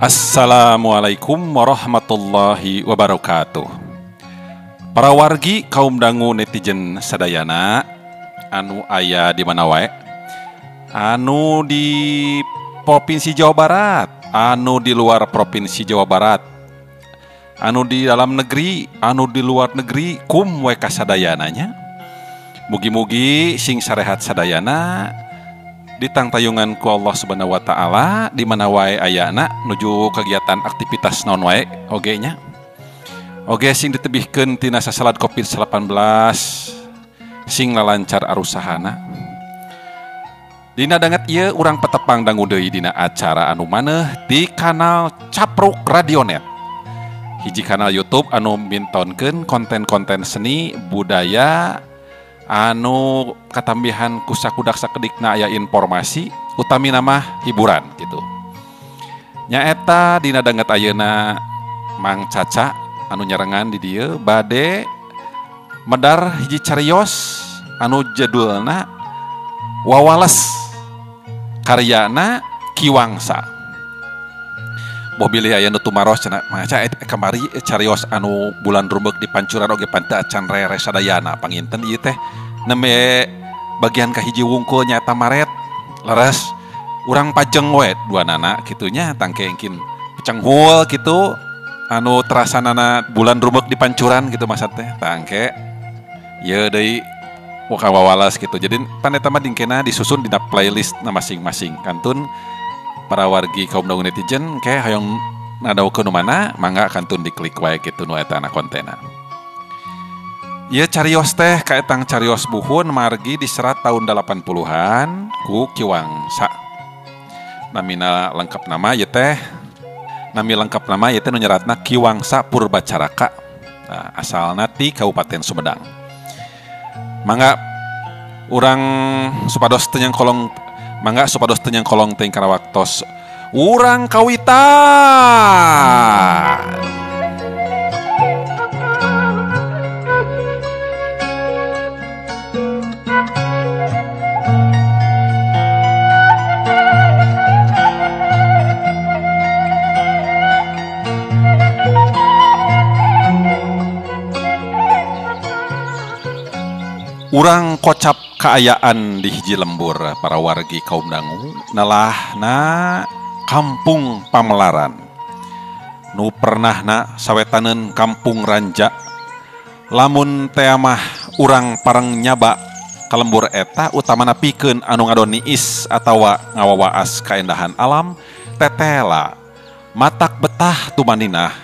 Assalamualaikum warahmatullahi wabarakatuh. Para wargi kaum dangu netizen sadayana anu aya di mana wae, anu di Provinsi Jawa Barat, anu di luar Provinsi Jawa Barat, anu di dalam negeri, anu di luar negeri, kum we kasadayana nya. Mugi-mugi sing sarehat sadayana ditangtayungan ku Allah Subhanahu wa taala di mana wae ayana nuju kegiatan aktivitas naon wae oge nya. Oge sing ditebihkeun tina sasalad Covid-19 sing lalancar arusahana. Dina danget ieu urang petepang dangu deui dina acara anu maneh di kanal Capruk Radionet. Hiji kanal YouTube anu mintonkeun konten-konten seni budaya anu katambihan ku sakudak sakedikna aya informasi utamina mah hiburan gitu. Nyaeta dina danget ayeuna Mang Caca anu nyarengan di dieu bade medar hiji carios anu judulna Wawales karyana Ki Wangsa. Boh bilih aya nu tumaros cenah Mang Caca kamari carios anu bulan rumbek di pancuran oge panteu acan rere sadayana panginten ieu teh nembe bagian kahiji wungkul nyaeta Maret leres urang pajeng we dua nana kitunya tangke engkin pecenghul kitu anu terasanana bulan rumbek di pancuran gitu masa teh tangke ieu deui muka wawalas gitu. Jadi pan eta mah dingkena disusun dina playlist na masing-masing kantun para wargi kaum dangu netizen ke hayang nadaukeun nu mana mangga kantun diklik wae kitu nu eta na kontena. Ieu carios teh kaetang carios buhun margi diserat tahun 80-an ku Ki Wangsa. Namina lengkap nama ieu teh nami lengkap nama ieu teh nu nyeratna Ki Wangsa Purbacaraka. Nah, asalna ti Kabupaten Sumedang. Mangga urang supados teu nyangkolong mangga supados teu nyangkolong teh kana waktos urang kawitan. Urang kocap kaayaan di hiji lembur para wargi kaum dangu nelahna kampung Pamelaran nu pernahna sawetaneun kampung Ranja. Lamun teamah urang pareng nyaba ka lembur eta utamana pikeun anu ngadon niis atawa ngawawaas kaendahan alam tetela matak betah tumaninah.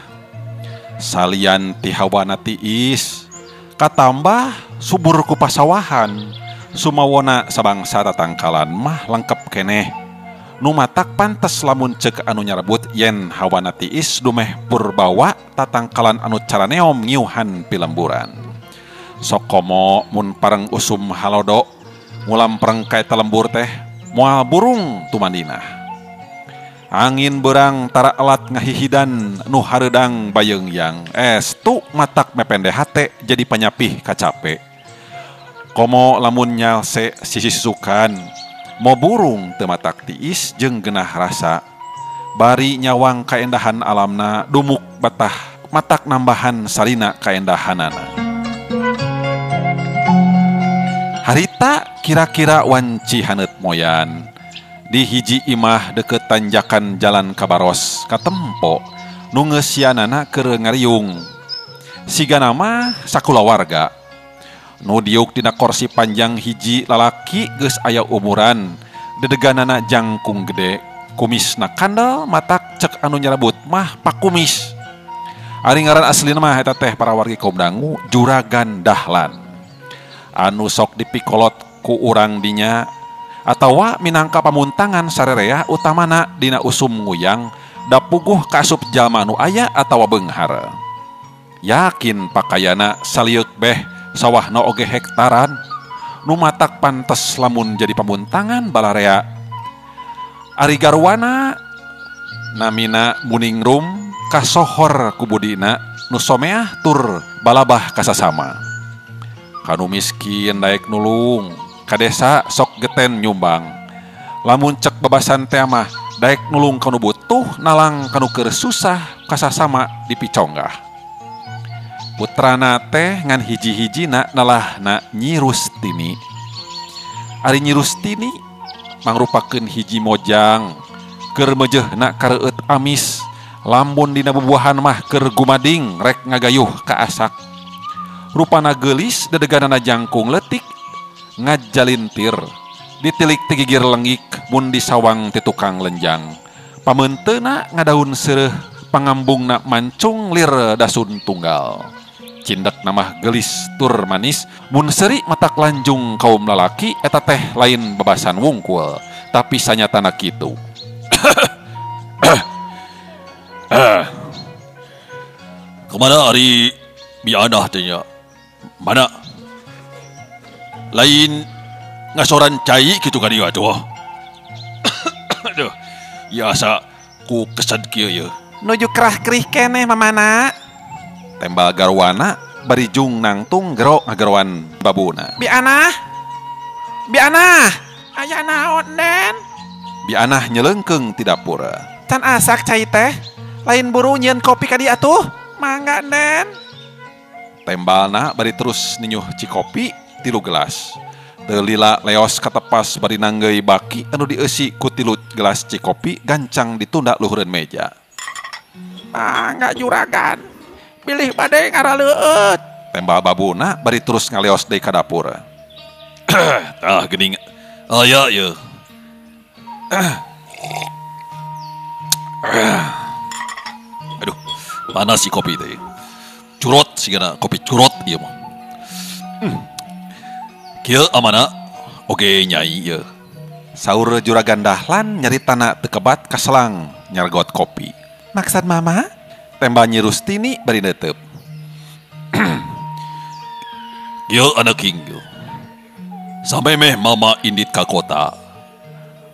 Salian ti hawana tiis katambah subur ku pasawahan sumawona sabangsa tatangkalan mah lengkap keneh nu matak pantes lamun ceuk anu nyarebut yen hawana tiis dumeh purbawa tatangkalan anu caraneom ngiuhan pilemburan. Sokomo mun pareng usum halodo ngulampreng ka eta lembur teh moal burung tumaninah. Angin berang tara elat ngahihidan nu hareudang bayeungyang estu matak mepende hate jadi panyapih kacape. Komo lamun nyalse sisi susukan mo burung teu matak tiis jeung genah rasa bari nyawang kaendahan alamna dumuk batah matak nambahan salina kaendahanana. Harita kira-kira wanci haneut moyan di hiji imah deket tanjakan jalan Kabaros katempo nu ngeusianana keur ngariung. Sigana mah sakulawarga nu diuk dina korsi panjang hiji lalaki geus aya umuran dedeganana jangkung gede kumisna kandel matak cek anu nyarabut mah pakumis. Ari ngaran aslina mah eta teh para wargi kaum dangu Juragan Dahlan anu sok dipikolot ku urang dinya atawa minangka pamuntangan sarerea utamana dina usum nguyang dapuguh kaasup jalma nu aya atawa beunghar. Yakin pakayana salieuk beh sawahna oge hektaran nu matak pantes lamun jadi pamuntangan balarea. Ari garwana namina Muningrum kasohor ku budina nu someah tur balabah kasasama. Kanu miskin daek nulung ka desa sok geten nyumbang. Lamun cek bebasan teh mah daek nulung kanu butuh Tangtuh nalang kanu keur susah kasasama dipiconggah. Putrana teh ngan hiji-hijina nalahna Nyi Rustini. Ari Nyi Rustini mangrupakeun hiji mojang keur meujeuhna kareueut amis, lamun dina bubuahan mah keur gumading rek ngagayuh ka asak. Rupana geulis dedeganana jangkung leutik ngajalintir ditilik ti gigir lengik mun disawang ti tukang lenjang. Pameunteuna ngadaun seureuh pangambungna mancung lir dasun tunggal. Cindak namah gelis tur manis mun seuri matak lanjung kaum lalaki eta teh lain bebasan wungkul tapi sanyatana kitu. Kemana ari biadah teh nya? Mana? Lain ngasoran cai kitu ka dieu atuh. Aduh. Ya asa ku kesad kieu ye. Nuju kerah-kerih keneh mamana. Tembal garwana bari jung nangtung gero ngageroan babuna. Bi Anah. Bi Anah. Aya naon Den? Bi Anah nyelengkeung ti dapur. Can asak cai teh. Lain buru nyieun kopi ka dieu atuh. Mangga Den. Tembalna bari terus ninyuh cikopi 3 gelas. Teu lila leos katepas bari nanggeuy baki anu dieusi ku 3 gelas cikopi gancang ditunda luhureun meja. Mangga juragan. Bilih bade ngaraleueut. Tembal babuna bari terus ngaleos deui ka dapur. Tah geuning aya ye. Aduh, panas si kopi teh. Curot sigana kopi curot ieu mah. Kieu amana oge nyai ieu. Saur juragan Dahlan nyaritana teu kebat kaselang nyargot kopi. Maksud mama? Tembal Nyi Rustini bari neuteup. Kieu anak king. Sampai meh mama indit ka kota.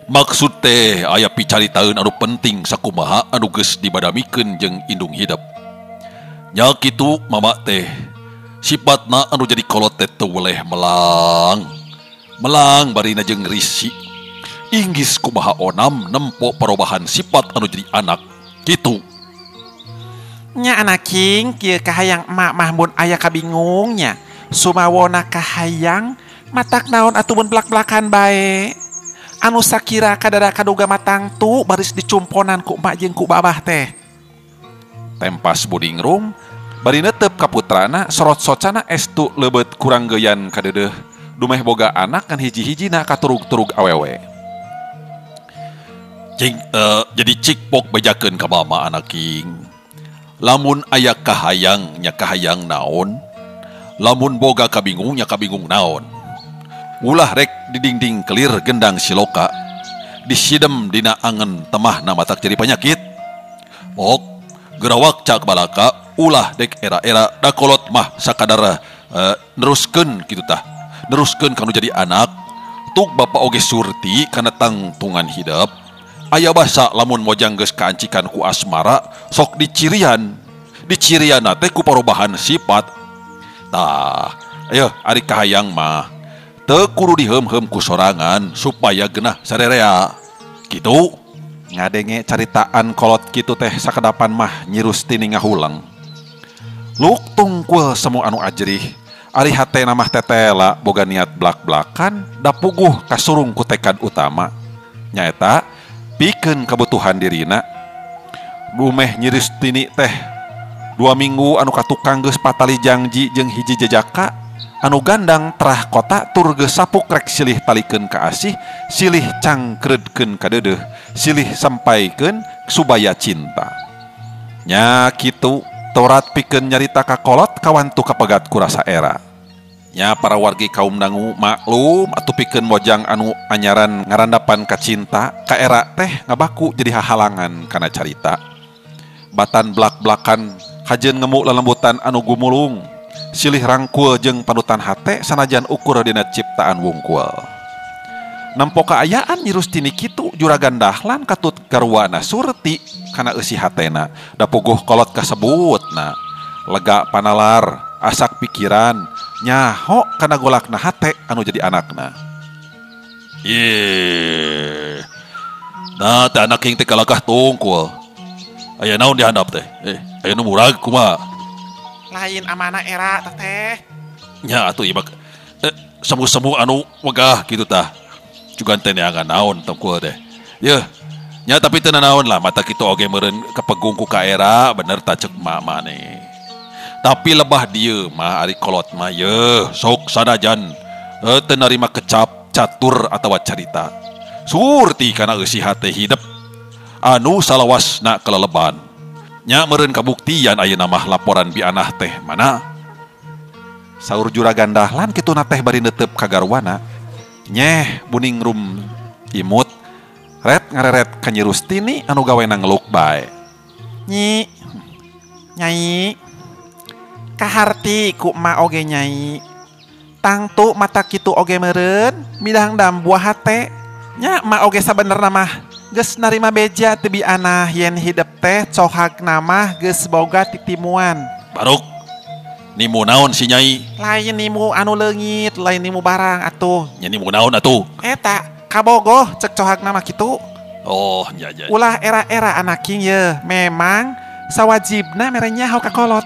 Maksud teh aya picaritaeun anu penting sakumaha anu geus dibadamikeun jeung indung hidep. Nya kitu mama teh sipatna anu jadi kolot teh teu weleh melang. Melang barina jeung risi. Inggis kumaha onam nempo perubahan sifat anu jadi anak. Kitu. Nya anak king kieu kahayang emak mah mun aya kabingungnya. Sumawona kahayang matak naon atuh mun belak-belakan bae. Anu sakira kadada kaduga matangtu baris dicumponan ku emak jeung ku babah teh. Tempas budingrum bari neuteup ka putrana sorot socana estu leubeut kurang geuyan kadeudeuh dumeh boga anak kan hiji-hijina katurug-turug awewe. Cing jadi cikpok bejakeun ka mama anak king. Lamun aya kahayang nya kahayang naon, lamun boga kabingung nya kabingung naon. Ulah rek di dinding kelir gendang siloka, disidem dina angen temah matak jadi penyakit. Mok gerawak cak balaka ulah dek era-era dakolot mah sakadar neruskeun kitu tah. Neruskeun kanu jadi anak. Tuk bapa oge surti kana tangtungan hidep. Aya basa lamun mojang geus kaancikan ku asmara sok dicirian. Dicirian teh ku perubahan sifat. Tah, ayo ari kahayang mah teu kudu diheum-heum ku sorangan supaya genah sarerea. Kitu. Ngadenge caritaan kolot kitu teh sakedapan mah Nyi Rustini ngahulang. Luk tungkul semu anu ajrih. Ari hatena mah tetela boga niat blak-blakan da puguh kasurung ku tekad utama. Nyaeta pikeun kebutuhan dirina. Dumeh Nyi Rustini teh 2 minggu anu katukang geus patali jangji jeung hiji jejaka anu gandang terah kota tur geus sapuk rek silih talikeun ka asih, silih cangkreudkeun ka deudeuh, silih sampaikeun subaya cinta. Nya kitu torat pikeun nyarita ka kolot kawantu kapegat ku rasa era. Nya para wargi kaum dangu maklum atuh pikeun mojang anu anyaran ngarandapan ka cinta ka era teh ngabaku jadi hahalangan kana carita. Batan blak-blakan kajeun ngemu lelembutan anu gumulung, silih rangkul jeung panutan hate sanajan ukur dina ciptaan wungkul. Nempo kaayaan Nyi Rustini kitu juragan Dahlan katut garwana Surti kana eusi hatena da puguh kolot kasebutna. Lega panalar, asak pikiran, nyaho kana golakna hate anu jadi anakna. Ye. Nah, teh anak king teh kalakah tungkul. Aya naon dihandap teh? Aya nu murag kumaha? Lain amana era teh. Nya atuh ieu mah semu-semu anu wegah kitu tah. Cugan teh neangan naon tungkul teh. Yeuh. Nya tapi teu nanaon lah mata kitu oge meureun kapegung ku ka era bener ta ceuk mama nih. Tapi lebah dieu mah ari kolot mah yeuh sok sanajan teu narima kecap catur atawa carita. Surti kana eusi hate hidep anu salawasna keleleban. Nya meureun kabuktian ayeuna mah laporan bianah teh mana? Saur Juragan Dahlan kituna teh bari neuteup ka garwana. Nyeh buning rum imut ret ngareret ka Nyi Rustini anu gawena ngeluk bae. Nyi nyai kaharti ku emak oge nyai. Tangtu mata kitu oge meureun midang dam buah hate. Nya emak oge sabenerna mah geus narima beja teu bianah yen hidep teh cohagna mah geus boga titimuan. Baruk nimu naon si nyai? Lain nimu anu leungit, lain nimu barang atuh. Nya nimu naon atuh? Eta kabogoh cek cohagna mah kitu. Oh, nya nya. Ulah era-era anaking ye, memang sawajibna mere nyaho ka kolot.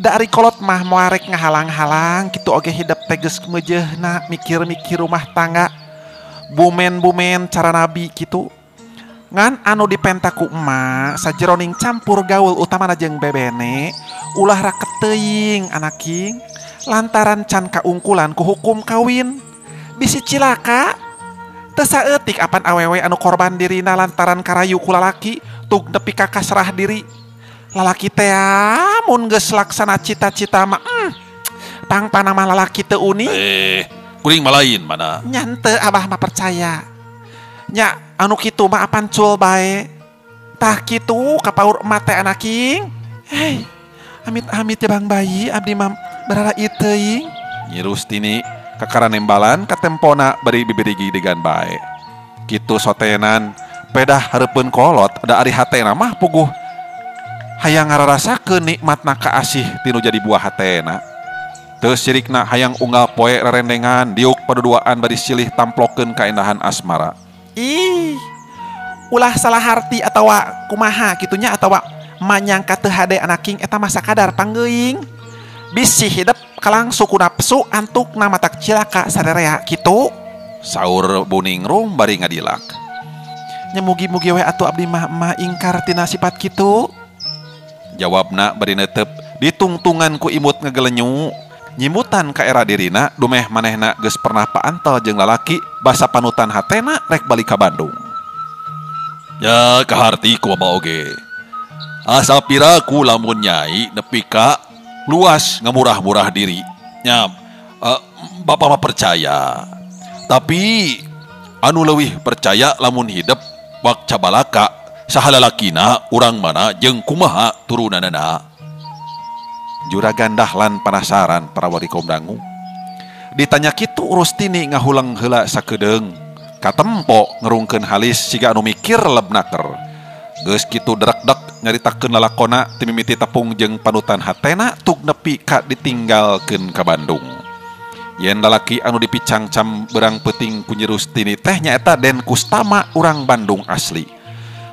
Da ari kolot mah moal rek ngahalang-halang kitu oge hidep teh geus meujeuhna mikir-mikir rumah tangga. Bumen-bumen cara nabi kitu. Ngan anu dipenta ku emak sajeroning campur gaul utamana jeung bebene ulah raket teuing anaking lantaran can kaungkulan ku hukum kawin bisi cilaka teu saeutik apan awewe anu korban dirina lantaran karayu ku lalaki tug nepi ka kasrah diri lalaki teh mun geus laksana cita-cita mah pangpana mah lalaki teu uni kuring mah lain mana nya henteu abah mah percaya nya anu kitu mah apan cul bae tah kitu kapaur emak teh anaking. Hei amit-amit ya bang bayi abdi mah berara ieu teuing. Nyi Rustini kakara nembalan katempona bari bibirigi degan bae. Kitu sotenan pedah hareupeun kolot da ari hatena mah puguh hayang ngararasakeun nikmatna kaasih tinu jadi buah hatena. Teu sirikna hayang unggal poe rerendengan diuk paduduaan bari silih tamplokeun kaendahan asmara. Ih, ulah salah harti atawa kumaha kitunya atawa manyangka teu hade anaking eta mah sakadar panggeuing. Bisi hidep kalangsu ku nafsu antukna matak cilaka sarerea kitu. Saur buningrum bari ngadilak. Nya mugi-mugi we atuh abdi mah emak ingkar tina sifat kitu. Jawabna bari neuteup ditungtungan ku imut ngegelenyu. Nyimutan ka era dirina dumeh manehna geus pernah paantel jeung lalaki basa panutan hatena rek balik ka Bandung. Ya kaharti ku mah oge. Asa piraku lamun nyai nepi ka luas ngamurah-murah diri. Nya bapa mah percaya. Tapi anu leuwih percaya lamun hidep bak cabalaka saha lalakina urang mana jeung kumaha turunanana. Juragan Dahlan penasaran parawari kaum dangu. Ditanya kitu Rustini ngahuleng heula sakedeung. Katempo ngerungkeun halis siga anu mikir lebnaker. Geus kitu drekdek nyaritakeun lalakona ti mimiti tepung jeung panutan hatena tug nepi ka ditinggalkeun ka Bandung. Yen lalaki anu dipicangcam berang peuting ku Nyi Rustini teh nyaeta Den Kustama urang Bandung asli.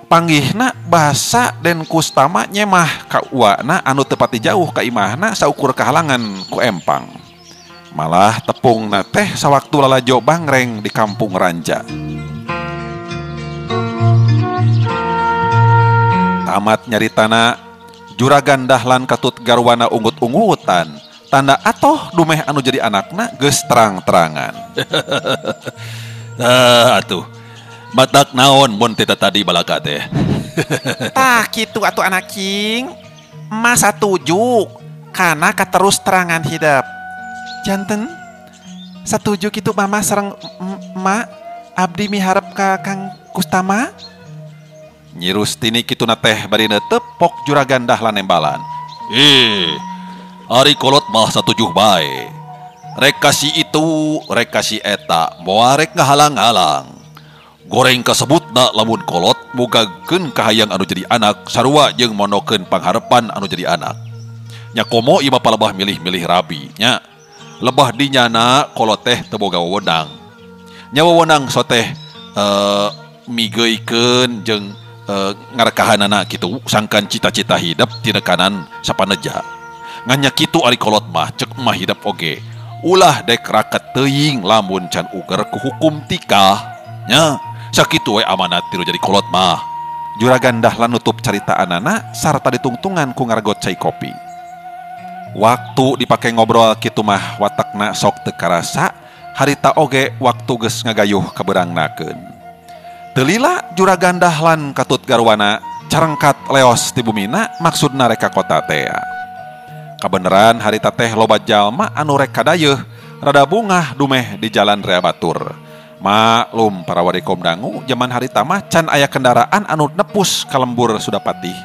Panggihna bahasa Den Kustama nyemah ka uana anu teu pati jauh ka imahna saukur kahalangan ku empang. Malah tepungna teh sawaktu lalajo bangreng di kampung Ranja. Tamat nyaritana Juragan Dahlan katut garwana ungut-ungutan tanda atoh dumeh anu jadi anakna geus terang-terangan. Atuh matak naon mun teh tadi balaka teh. Tah kitu atuh anaking. Emak satuju kana katerus terangan hidep. Janten satuju kitu mama sareng emak abdi miharep ka Kang Kustama. Nyi Rustini kituna teh bari neuteup pok Juragan Dahlan nembalan. Ari kolot mah satujuh bae. Rek kasi itu, rek kasi eta, moal rek ngahalang-halang. Goreng kasebutna lamun kolot mugakeun kahayang anu jadi anak sarua jeung monokeun pangharepan anu jadi anak. Nya komo ieu mah palebah milih-milih rabi nya. Lebah dinyana kolot teh teu boga wewenang. Nya wewenang so teh migeuykeun jeung Ngarekahanana kitu sangkan cita-cita hidup tinekanan sapaneja. Ngan nya kitu ari kolot mah cek mah hidup oge. Ulah dek raket teuing lamun can uger ku hukum tikah. Nya, sakitu we amanat ti nu jadi kolot mah. Juragan Dahlan nutup caritaanana sarta ditungtungan ku ngargot cai kopi. Waktu dipake ngobrol kitu mah watakna sok teu karasa, harita oge waktu geus ngagayuh kabeurangnakeun. Teu lila Juragan Dahlan katut garwana carengkat leos ti bumina maksudna rek ka kota tea. Kabeneran harita teh loba jalma anu rek kadayeuh rada bungah dumeh di jalan rea batur. Maklum para warikom dangu jaman harita mah can aya kendaraan anu nepus ka lembur Sudapatih.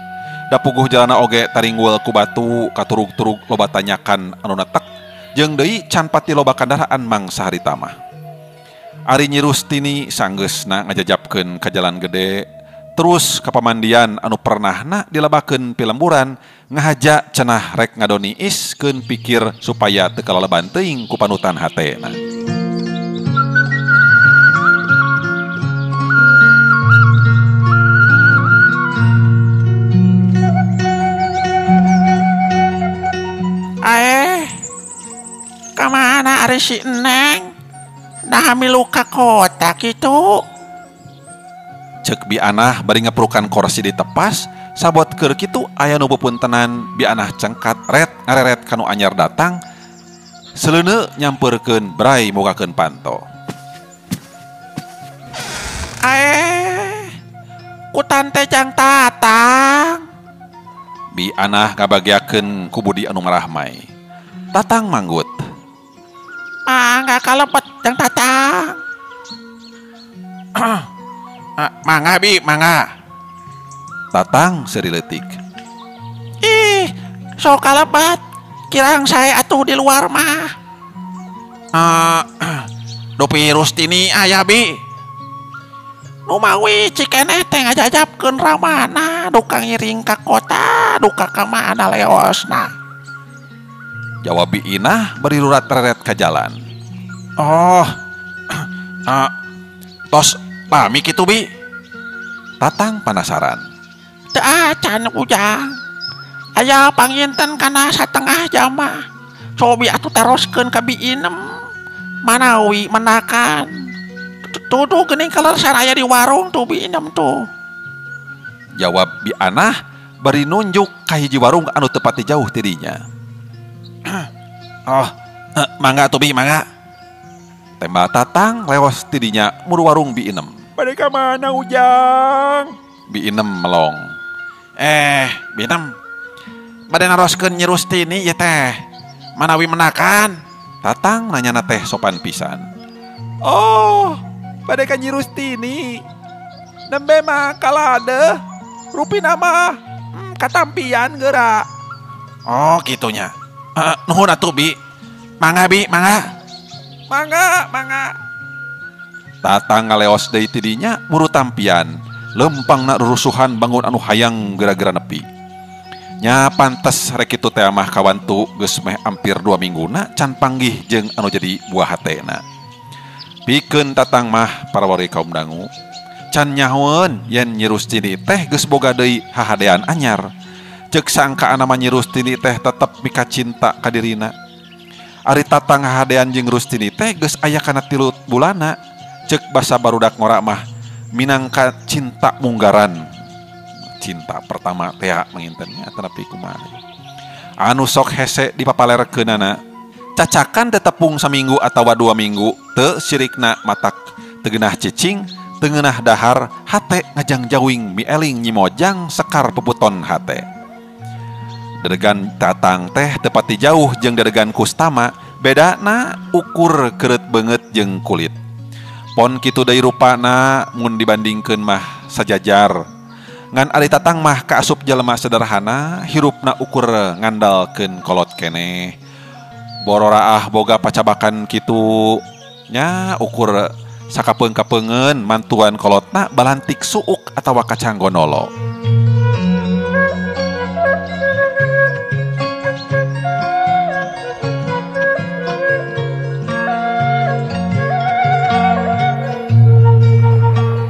Da puguh jalana oge taringgul ku batu katurug-turug loba tanyakan anu netek jeung deui can pati loba kendaraan mangsa harita mah. Ari Nyi Rustini sanggeusna ngajajapkeun ka jalan gede terus ka pamandian anu pernahna dilebakeun pilemburan ngahaja cenah rek ngadoni iskeun pikir supaya teu kalaleban teuing ku panutan hatena. Aeh, kamana ari si Neng? Nah milu ka kota kitu. Cek Bi Anah bari ngeprukan kursi di tepas, sabot keur kitu aya nu bepuntenan Bi Anah cengkat ret ngareret kanu anyar datang, seleuneu nyampeurkeun bray mukakeun panto. Aeh, ku tante jang tatang. Bi Anah ngabagiakeun ku Budi anu marahmai. Tatang manggut. Mangga kalepet jang tatang. Mangga Bi, mangga. Tatang seuri leutik. Ih, sok kalepet. Kirang saya atuh di luar mah. Dupi Rustini aya Bi. Nu mawi cikeneh teh ngajajapkeun ramana duka ngiring ka kota, duka ka mana leosna. Jawab Bi Inah bari lurat reret ka jalan. Oh, tos lami kitu Bi. Tatang panasaran. Teu acan ujang. Aya panginten kana satengah jam mah. Cobi atuh taroskeun ka Bi Inem. Manawi menakan. Tuh tuh geuning kalersan aya di warung tuh Bi Inem tuh. Jawab Bi Anah bari nunjuk ka hiji warung anu teu pati jauh ti dinya. Oh, mangga tuh Bi, mangga. Tembal Tatang leos ti dinya muru warung Bi Inem. Bade ka mana ujang? Bi Inem melong. Bi Inem. Bade naroskeun Nyi Rustini ieu teh. Manawi menakan? Tatang nanyana teh sopan pisan. Oh, bade ka Nyi Rustini. Nembe mah kaladeh. Rupina mah katampian geura. Oh, kitunya. Nuhun atuh Bi. Mangga Bi, mangga. Mangga, mangga. Tatang ngaleos deui ti dinya muru tampian. Lempangna rurusuhan bangun anu hayang geura-geura nepi. Nya pantes rek kitu teh mah kawantu geus meh ampir 2 mingguna can panggih jeung anu jadi buah hatena. Pikeun Tatang mah para wargi kaum dangu can nyahoeun yen Nyi Rustini teh geus boga deui hahadean anyar. Ceuk sangkaana mah Nyi Rustini teh tetep mika cinta ka dirina. Ari Tatang hahadean jeung Rustini teh geus aya kana 3 bulana. Ceuk basa barudak ngora mah minangka cinta munggaran. Cinta pertama teh mangintennya atanapi kumaha. Anu sok hese dipapalerkeunana. Cacakan teh tepung saminggu atawa 2 minggu teu sirikna matak teu geunah cicing, teu ngeunah dahar, hate ngajangjawing mieling nyimojang sekar peputon hate. Dedegan Tatang teh teu pati jauh jeung dedegan Kustama, bedana ukur keureut beungeut jeung kulit. Pon kitu deui rupana mun dibandingkeun mah sajajar. Ngan ari Tatang mah kaasup jelema sederhana, hirupna ukur ngandalkeun kolot keneh. Bororaah boga pacabakan kitu nya ukur sakapeung-kapeungeun mantuan kolotna balantik suuk atawa kacang gonolo.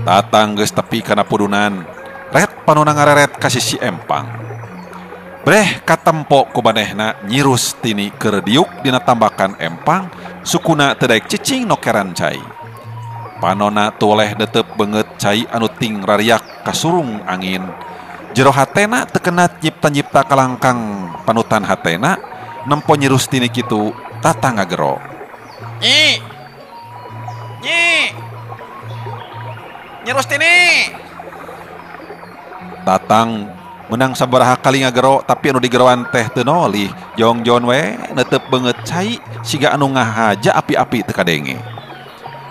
Tatang geus tepi kana pudunan. Ret panona ngareret ka sisi empang. Breh katempo ku manehna Nyi Rustini keur diuk dina tambakan empang, sukuna teu daek cicing nokeran cai. Panona toleh netep beungeut cai anu ting rariak kasurung angin. Jero hatena teu kenat nyipta-nyipta kalangkang panutan hatena nempo Nyi Rustini kitu Tatang ngagero. Nyi. Nyi. Nyi Rustini. Tatang menang sabaraha kali ngagero tapi anu digeroan teh teu nolih. Jongjon we netep beungeut cai siga anu ngahaja api-api teu kadenge.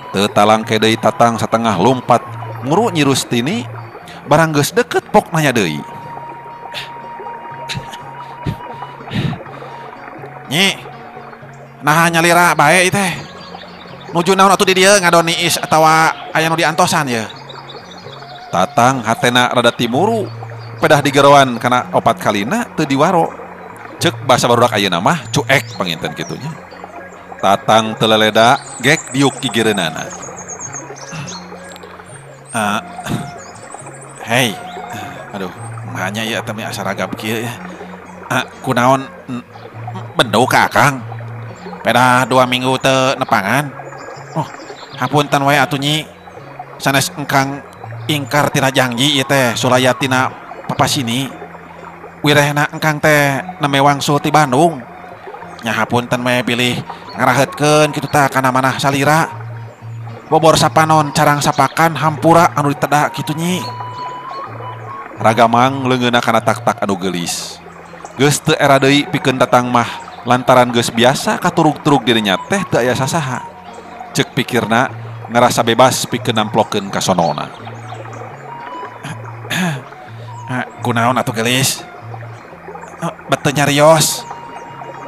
Teu talangke deui Tatang satengah lumpat nguru Nyi Rustini barang geus deket pok nanya deui. Nyi, naha nyalira bae ieu teh. Nuju naon atuh di dieu ngadon niis atawa aya nu diantosan ye? Tatang hatena rada timuru pedah digeroan kana opat kalina teu diwaro. Ceuk basa barudak ayeuna mah cuek panginten kitunya. Tatang teu leleda gek diuk gigireunana. Hei, aduh, mahanya ieu teh asa ragap kieu ya. Kunaon bendo ka Akang? Pedah 2 minggu teu nepangan. Oh, hapunten wae atuh Nyi. Sanes engkang ingkar tina janji ieu teh sulaya tina papasini. Wirehna engkang teh nembe wangsul ti Bandung. Nya hapunten we bilih ngaraheutkeun kitu tah kana manah salira. Bobor sapanon carang sapakan hampura anu diteda kitu Nyi. Ragamang leungeunna kana tak-tak anu geulis. Geus teu era deui pikeun Tatang mah lantaran geus biasa katurug-turug dirinya teh teu aya sasaha. Ceuk pikirna ngarasa bebas pikeun namplokeun ka sonona. Kunaon atuh geulis? Bete nyarios.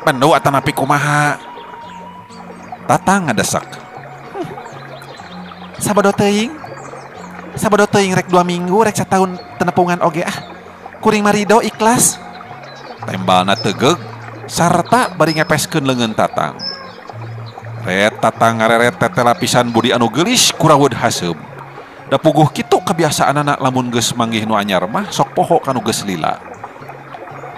Bendu atanapi kumaha? Tatang ngadesak. Sabado teuing. Sabado teuing rek 2 minggu rek sataun tenepungan oge ah. Kuring marido ikhlas. Tembalna tegeug sarta bari ngepeskeun leungeun Tatang. Ret Tatang ngareret tete lapisan budi anu geulis kuraweud haseum. Da puguh kitu kebiasaanana lamun geus manggih nu anyar mah sok poho kanu geus lila.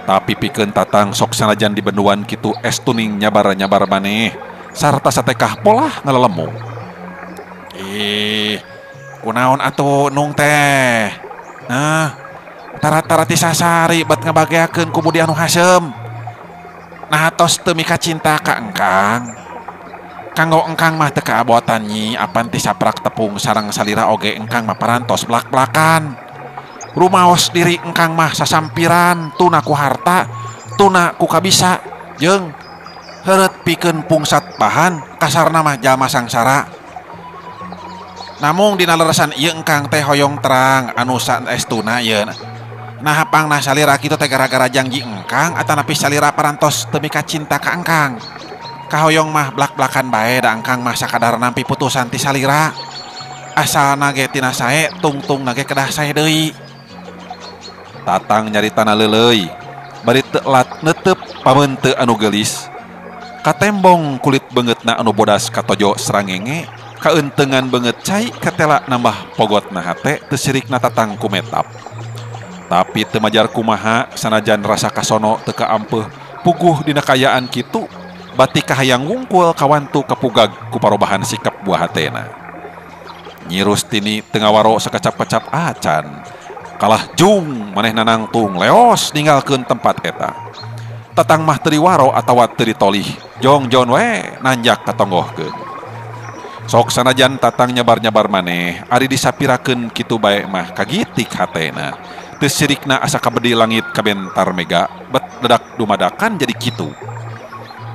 Tapi pikeun Tatang sok sanajan di benduan kitu es tuning nyabar-nyabar maneh sarta satekah polah ngalelemu. Ih, kunaon atuh nung teh? Nah, tara-tara ti sasari bat ngabageakeun ku budi anu haseum. Nah, tos teu mika cinta ka engkang. Kanggo engkang mah teu kaabotan Nyi, apan ti saprak tepung sareng salira oge engkang mah parantos blak-blakan. Rumaos diri engkang mah sasampiran tuna ku harta, tuna ku kabisa, jeung heureut pikeun pungsat bahan kasarna mah jalma sangsara. Namung dina leresan ieu engkang teh hoyong terang anu saestuna ieu. Nah pangna salira kitu teh gara-gara janji engkang atanapi salira parantos teu mika cinta ka engkang. Kahoyong mah blak-blakan bae da engkang mah sakadar nampi putusan ti salira. Asalna ge tina sae tungtung na ge kedah sae deui. Tatang nyaritana leuleuy bari teu lat netep pameuteu anu geulis. Katembong kulit beungeutna anu bodas katojo srangenge, kaeunteungan beungeut cai katela nambah pogotna hate teu sirikna Tatang kumetap. Tapi teu majar kumaha sanajan rasa kasono teu kaampeuh puguh dina kaayaan kitu bati kahayang wungkul kawantu kapugag ku parobahan sikap buah hatena. Nyi Rustini teu ngawaro sakecap-kecap acan. Kalah jung manehna nangtung leos ninggalkeun tempat eta. Tatang mah teu diwaro atawa teu ditolih, jongjon we nanjak katonggohkeun. Sok sanajan Tatang nyabar-nyabar maneh, ari disapirakeun kitu bae mah kagitik hatena. Teu sirikna asa kabedi langit kabentar mega, bet dadak dumadakan jadi kitu.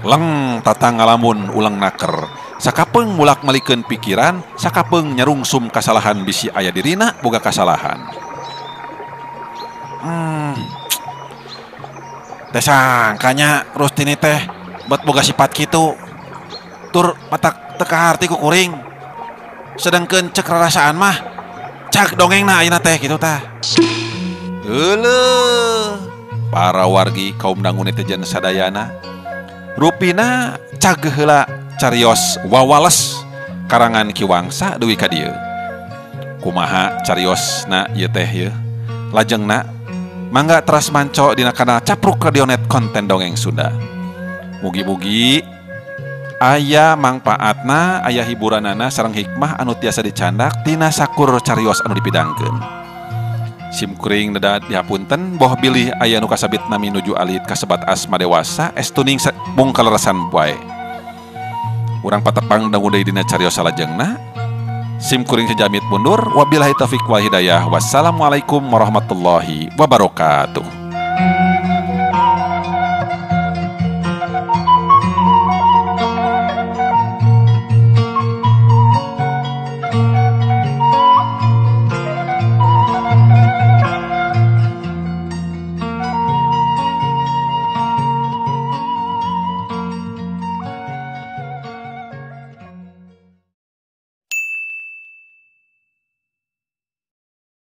Leng Tatang ngalamun ulang naker, sakapeung mulak-malikeun pikiran, sakapeung nyarungsum kasalahan bisi aya dirina boga kasalahan. Teh sangkanya Rustini teh bet boga sifat kitu. Tur matak teu kaharti ku kuring. Sedengkeun cek rarasaan mah cak dongengna ayeuna teh kitu tah. Euleuh, para wargi kaum dangu netizen sadayana. Rupina cageuh heula carios wawales karangan Ki Wangsa deui ka dieu. Kumaha cariosna ieu teh yeuh? Lajengna mangga teras manco dina kanal Capruk Radionet konten dongeng Sunda. Mugi-mugi aya mangpaatna, aya hiburanana sareng hikmah anu tiasa dicandak tina sakur carios anu dipidangkeun. Sim kuring deda dihapunten boh bilih aya nu kasabit nami nuju alit kasebat asma dewasa estuning mung kaleresan wae. Urang patepang dangu deui dina carios salajengna. Sim kuring sejamit mundur, wabillahi taufik wal hidayah. Wassalamualaikum warahmatullahi wabarakatuh.